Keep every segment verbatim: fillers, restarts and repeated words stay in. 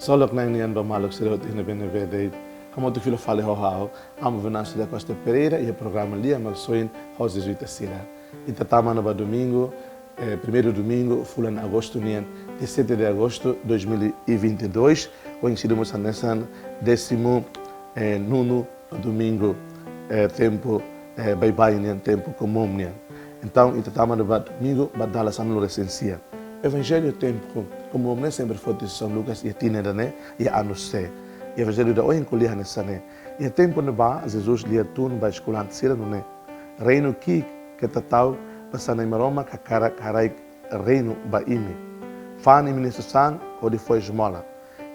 Ksolok Na'i nian ba maluk sira hotu iha ne'ebé-ne'ebé de'it. Hamutuk fila fali ho ha'u, Amu Venâncio da Costa Pereira, iha programa Lia Maksoin ho Jezuita sira. Ita tama ona ba domingu, eh, primeiru domingu, fulan agostu nian, dia sete de agosto dois mil e vinte e dois, koñesidu mós hanesan décimo, eh, nono domingu, eh, tempu, eh, baibain nian, tempu komún nian. Entaun, ita tama ona ba domingu, ba dala sanulu-resin-sia. Evanjellu tempu komún ne'e sempre foti São Lucas iha tinan ida-ne'e, iha anu C. Evanjellu ida ohin ko'alia hanesan ne'e: Iha tempu ne'ebá, Jesus lia tun ba eskolante sira nune'e: Reinu ki'ik keta ta'uk, basá Na'i Maromak hakarak haraik reinu ba imi. Fa'an imi-nia sasán hodi fó esmola.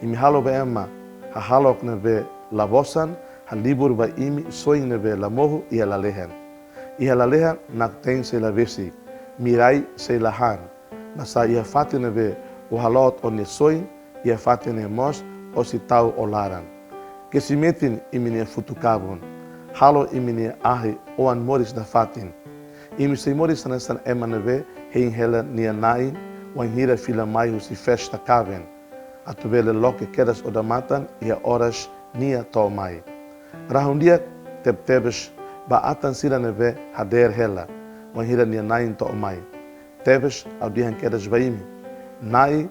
Imi halo ba ema hahalok ne'ebé la bosan, halibur ba imi soin ne'ebé la mohu iha lalehan. Iha lalehan nakten sei la besik, mirai sei la han. Basá iha fatin ne'ebé ó haloot ó-nia soin, iha fatin ne'e mós ó sei tau ó laran. Kesi metin imi-nia futuk kabun. Halo imi-nia ahi oan moris nafatin. Imi sei moris hanesan ema ne'ebé hein hela nia na'in wainhira fila mai husi festa kaben, atu bele loke kedas odamatan iha oras nia to'o mai. Rahun-di'ak tebetebes ba atan sira ne'ebé hadeer hela wainhira nia na'in to'o mai. Tebes ha'u dehan kedas ba imi: Na'i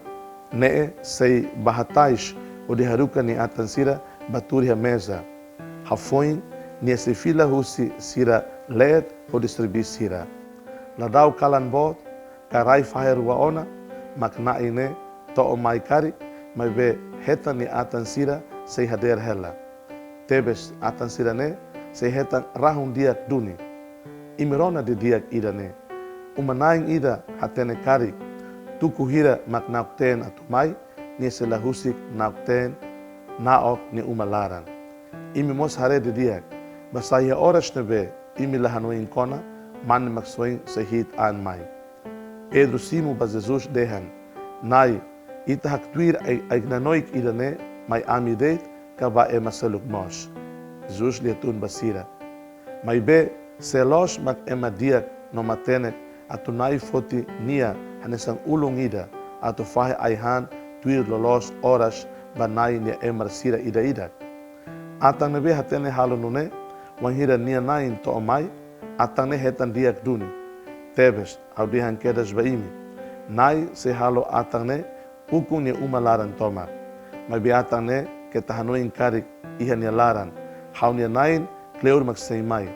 ne'e sei bá hatais hodi haruka nia atan sira bá tuur iha meza. Hafoin nia sei fila husi sira leet hodi serbí sira. Ladau kalan boot, ka rai fahe rua ona, mak na'in ne'e to'o mai karik, maibé hetan nia atan sira sei hadeer hela. Tebes atan sira-ne'e sei hetan rahun-di'ak duni. Imi rona didi'ak ida-ne'e: Uma-na'in ida hatene karik tuku hira mak na'ok-teen atu mai, nia sei la husik na'ok-teen na'ok nia uma laran. Imi mós haree didi'ak, basá iha oras ne'ebé imi la hanoin kona, Mane Maksoin sei hi'it an mai. Pedro simu ba Jesus dehan: Na'i, ita haktuir ai-, ai-knanoik ida-ne'e mai ami de'it, ka ba ema seluk mós? Jesus lia tun ba sira: Maibé, sé loos mak ema di'ak no matenek atu Na'i foti nia hanesan ulun ida atu fahe ai-han tuir loloos oras ba Na'i nia emar sira ida-idak? Atan ne'ebé hatene halo nune'e, wainhira nia na'in to'o mai, atan ne'e hetan di'ak duni. Tebes ha'u dehan kedas ba imi: Na'i sei halo atan ne'e ukun nia uma laran tomak. Maibé atan ne'e keta hanoin karik iha nia laran: Ha'u-nia na'in kleur mak sei mai.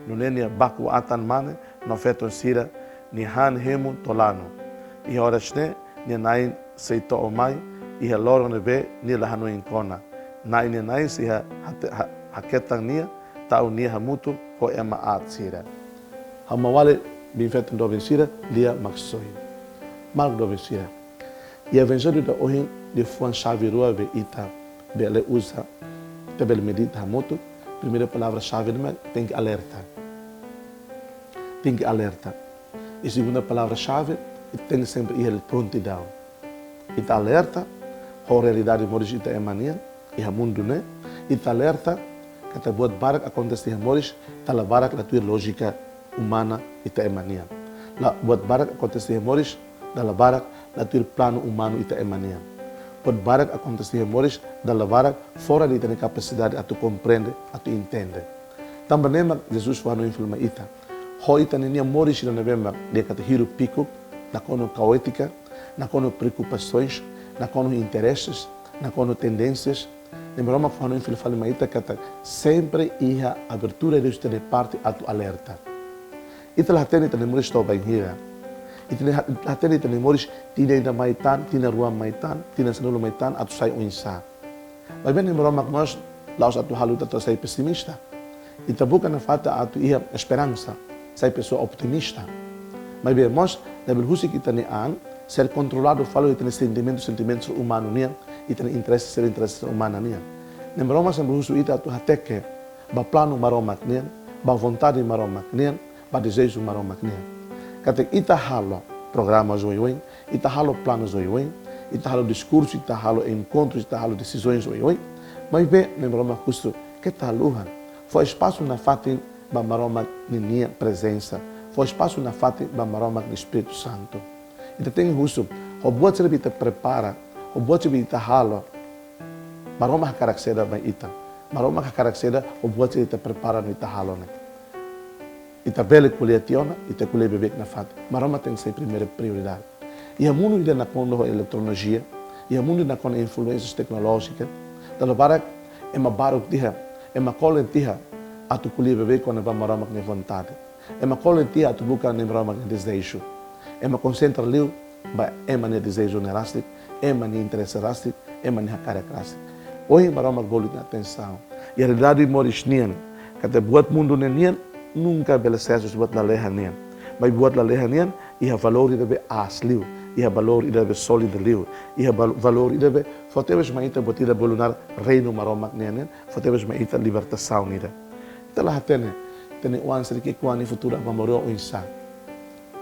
Nune'e nia baku atan mane no feton sira, nia han hemu to'o lanu. Iha oras ne'e, nia na'in sei to'o mai iha loron ne'ebé nia la hanoin kona. Na'i nia na'in sei ha-, hate-, ha-, haketan nia, tau nia hamutuk ho ema aat sira. Ha'u Manuel, biin-feton doben sira, Lia Maksoin. Maluk doben sira, iha Evanjellu ida ohin, liafuan xave rua be ita bele uza, ita bele medita hamutuk. Primeira palavra-xave ne'e mak tenke alerta. Tenke alerta. I segunda palavra-xave, ita tenke sempre iha prontidaun. Ita alerta ho realidade moris ita ema nian iha mundu ne'e. Ita alerta katak buat barak akontese iha moris dala barak la tuir lójika umana ita ema nian. La, buat barak akontese iha moris dala barak la tuir planu umanu ita ema nian. Buat barak akontese iha moris dala barak fora de ita-nia kapasidade atu komprende, atu entende. Tanba ne'e mak Jesus fó hanoin fila mai ita. Ho ita-nia moris ida ne'ebé mak dehan katak hiruk-pikuk, nakonu kaótika, nakonu preokupasoens, nakonu intereses, nakonu tendénsias, Na'i Maromak fó hanoin fila fali mai ita katak sempre iha abertura Deus ita-nia parte atu alerta. Ita la hatene ita-nia moris to'o bainhira. Ita la ha-, hatene ita-nia moris tinan ida mai tan, tinan rua mai tan, tinan sanulu mai tan, atu sai oinsá. Maibé Na'i Maromak mós la'ós atu halo ita atu sai pesimista. Ita buka nafatin atu iha esperansa, sai pesoa optimista. Maibé mós labele husik ita-nia an ser kontroladu fali ho ita-nia sentimentu, sentimentu umanu nian, ita-nia interese, ser interese umana nian. Na'i Maromak sempre husu ita atu hateke ba planu Maromak nian, ba vontade Maromak nian, ba dezeju Maromak nian. Katak ita halo programa oioin, ita halo planu oioin, ita halo diskursu, ita halo enkontru, ita halo desizaun oioin. Maibé Na'i Maromak husu, keta haluha. Fó espasu nafatin ba Maromak ninia prezensa. Fó espasu nafatin ba Maromak nia Espíritu Santu. Ita tenke husu, ho buat sira be ita prepara, ho buat sira be ita halo, Maromak hakarak saida mai ita. Maromak hakarak saida ho buat sira ita prepara no ita halo ne'e. Ita bele ko'alia tiha ona, ita ko'alia beibeik nafatin. Maromak tenke sai primeira prioridade. Iha mundu ida nakonu ho eletronikologia, iha mundu nakonu influénsia teknolójika, dala barak ema baruk tiha, ema kolen tiha atu ko'alia beibeik kona-ba Maromak nia vontade. Ema kolen tiha atu buka Nai Maromak nia dezeju. Ema konsentra liu ba ema nia dezeju ne'e rasik, ema nia interese rasik, ema nia hakarak rasik. Ohin Maromak bolu ita-nia atensaun. Iha realidade moris nian, katak buat mundu ne'e nian nunka bele sees buat lalehan nian. Maibé buat lalehan nian iha valór ida be aas liu, iha valór ida be sólidu liu, iha val-, valór ida be fó tebes mai ita buat ida bolu naran reinu Maromak nian nian, fó tebes mai ita libertasaun ida. Ita la hatene, ita-nia oan sira ki'ikoan nia futuru aban-bainrua oinsá.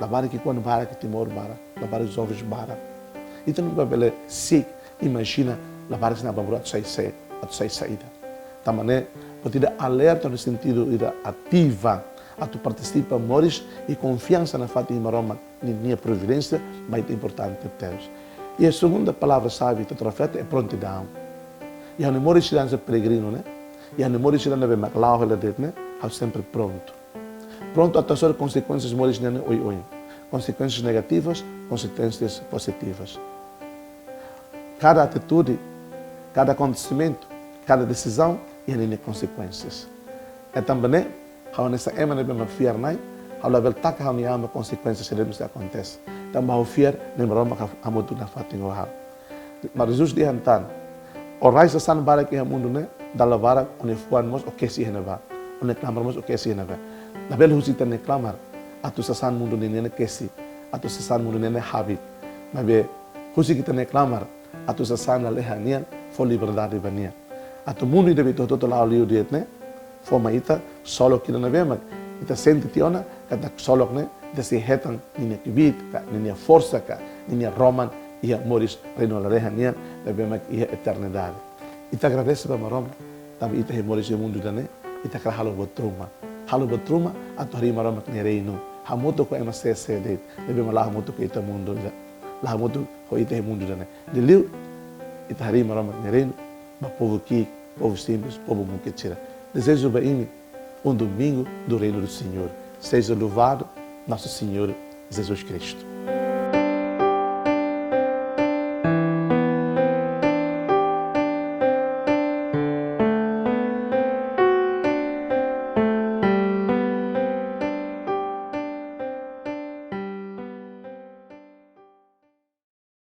Labarik ki'ikoan barak iha Timor barak, labarik jovens barak. Ita nunka bele si'ik imajina labarik sira aban-bainrua atu sai, sai, atu sai saida. Tanba ne'e, buat ida alerta no sentidu ida ativa, atu partisipa moris iha konfiansa nafatin iha Maromak ninia providénsia, mai ita importante tebes. I a segunda palavra-xave ita trofeta é prontidaun. Iha ha'u-nia moris sira hanesan peregrinu ne'e, iha ha'u-nia moris sira ne'ebé mak la'o hela de'it ne'e, ha'u sempre prontu. Prontu atu hasoru konsekuénsias moris nian ne'e oioin. Konsekuénsias negativas, konsekuénsias pozitivas. Kada atitude, kada akontesimentu, kada desizaun iha ninia konsekuénsias. Entaun, ha'u hanesan ema ne'ebé mak fiar Na'i, ha'u labele taka ha'u-nia an ba konsekuénsias sira ne'ebé akontese. Tanba ha'u fiar Nai Maromak hamutuk nafatin ho ha'u. Maibé Jesus dehan tan, ó rai sasán barak iha mundu ne'e, dala barak ó-nia fuan mós ó kesi iha ne'ebá. Ó-nia klamar mós ó kesi iha ne'ebá. Labele husik ita-nia klamar atu sasán mundu ne'e nian kesi, atu sasán mundu ne'e habit. Maibé husik ita-nia klamar atu sasán lalehan nian fó liberdade ba nia. Atu mundu ida be ita hotu-hotu la'o liu de'it ne'e, fó mai ita ksolok ida ne'ebé mak ita sente tiha ona katak ksolok ne'e ita sei hetan ninia kbiit ka, ninia forsa ka, ninia roman iha moris reinu lalehan nian ne'ebé mak iha eternidade. Ita agradese ba Maromak, tanba ita sei moris iha mundu ida ne'e, ita hakarak halo buat ruma. Halo buat ruma atu harii Maromak nia reinu. Hamutuk ho ema sé-sé de'it, ne'ebé mak la hamutuk ho ita mundu ida. La hamutuk ho ita iha mundu ida ne'e. Liuliu, ita harii Maromak nia reinu ba povu ki'ik, povu simples, povu mukit sira. Dezeja ba imi um domingo do Reino do Senhor. Seja louvado nosso Senhor Jesus Cristo.